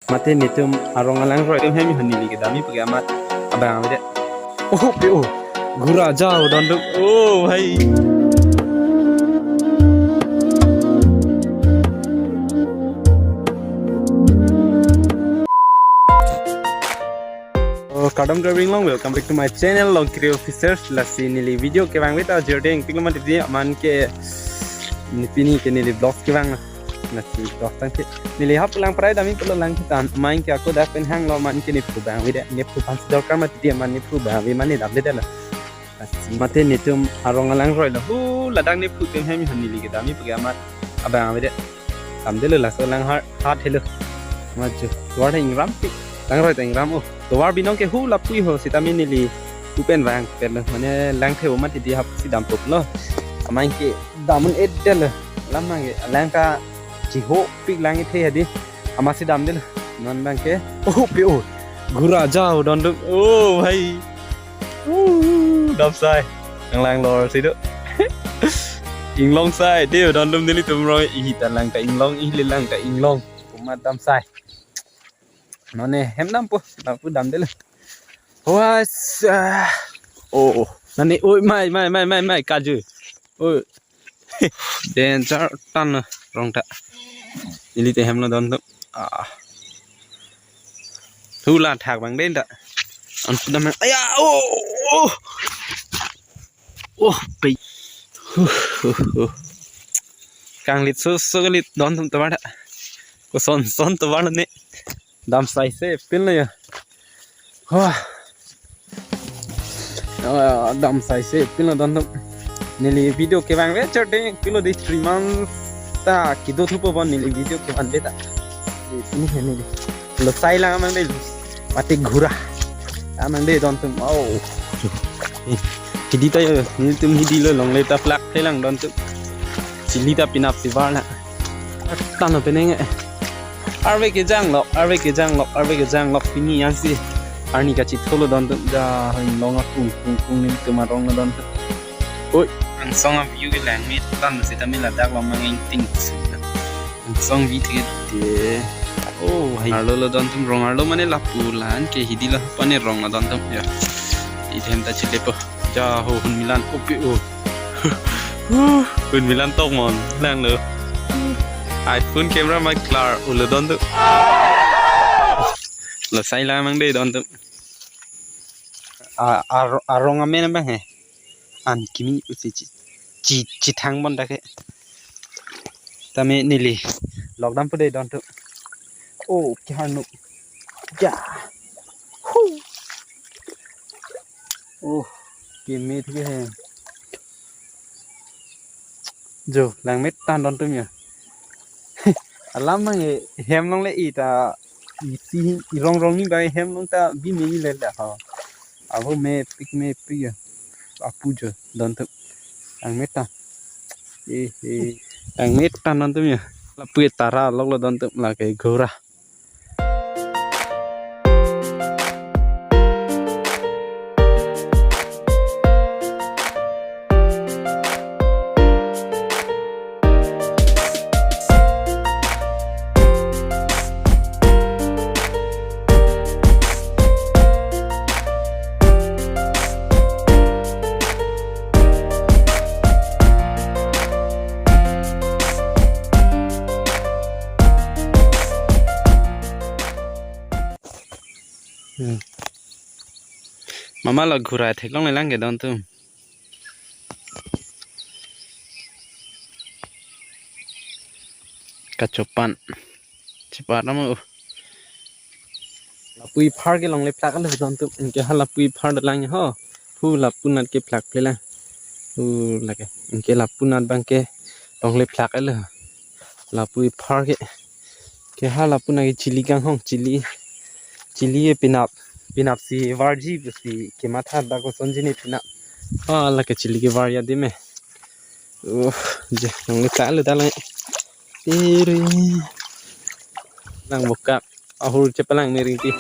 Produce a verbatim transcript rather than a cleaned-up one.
Mate netum arong alangroi atum hem hon neli kedam-i puke amat abang avedet. Oh, pe oh. Ghura jao don duk. Oh, bhai. Oh, kardom kardom long, welcome back to my channel, Longkiri Officers. Lasi neli video kevang veta jordeng tiklo mati di aman ke ni pini ke neli vlogs kevang. Lasi vlogs tangte neli hap lang prai dam-i pulo lang kita main ke ako dak pen hanglo aman ke nephu bang avedet, nephu phan si dorkar mati di aman nephu bang ave mane damde dala. Lasi mate netum arong alangroi lo. Hu ladak nephu atum hem hon neli kedam-i puke amat abang avedet. Damde lo laso lang har hat helo. Maju. Tovar ta ingram pi. Langroi ta ingram oh. Tovar binong ke hu lapu-i ho sitame neli upen vang pet lo. Mane lang the-o mati di hap si dam pup lo. Aman ke dam un-edet lo. Lam nang ke lang ta chihopik lang ithe hadi. Amat si damde lo. Non bang ke. Oh, pe oh. Ghura jao don duk. Oh, bhai. Uh, dam sai. Nang lang lor si do. Inglong sai. Deo don dum nelitum roi. Ihi ta lang ta inglong, ihi le lang ta inglong. Kumat dam sai. None hem dam po, lapu damde lo. Wasa. Oh, oh. Nani, oi, mai, mai, mai, mai, mai, kaju. Oi. Danger tan lo, rong ta. Neli te hem lo don duk. Ah. Hula thak bang den ta. An pu dam. Aya, oh, oh. Oh, pe. Huh, huh, huh. Kanglit so, so kanglit don tum tovar ta. Koson son tovar ne. Dam sai se pin lo ya. Wah. Ah, dam sai se pin lo don tum. Neli video kevang ve chot de kilo de three months ta kedo thupo bon neli video kevang ve ta. Ini he neli. Lo sai lang mang de. Mate ghura. Amang de don tum. Oh. Hidi ta yo, netum hidi lo longle ta plak thelang don tum. Chili ta pinap si bar na. Tan lo penang. Arve kejang lok, arve kejang lok, arve kejang lok pini ansi. Arni kachitholo don tum ja hoi long akung kung kung netum arong lo don tum. Oi, angsong a view ke langmit tan sitame ladak long mang ingting su. Angsong view ke de. Oh, hai arlo lo don tum rong arlo mane lapu lan ke hidi lo pane rong lo don tum ya. Idem ta chile po. Ja ho hun milan opi o. Hun milan tok mon lang lo. iPhone camera mai klar ulo don tum. Lo sai la mang de don tum. A, ar-, arong amen bang he. An kimi usi chi, chi, chithang bon dak he. Tame neli lok dam pu de don tum. Oh, kehar nuk. Ja. Hu. Oh, kimi thik he. Jo, langmit tan don tum ya. Alam mang e, hem long le ita, isi, irong rong ni bai hem long ta bi me ni le la ha. Abo mepik mepik ya. Apu jo don tum. Langmit tan. Eh, eh. Langmit tan don tum ya. Lapu tara lok lo don tum lake ghura. Hmm. Mama lo ghura theklong le lang ke don tum. Kachopan. Chepat amo. Lapu aphar ke longle plak lo don tum. Anke ha lapu aphar dalang ho. Hu lapu nat ke plak ple lang. Hu lake. Anke lapu nat bang ke longle plak lo. Lapu aphar ke. Ke ha lapu nat ke chili kanghong chili. Chili ke pinap. Pinap si varji si kematha dak kosonji ne pinap. Ah, lake chili ke var ya de me. Oh, je, nang le ta le ta le. Iri. Nang buka. Ahur chepalang miring ti.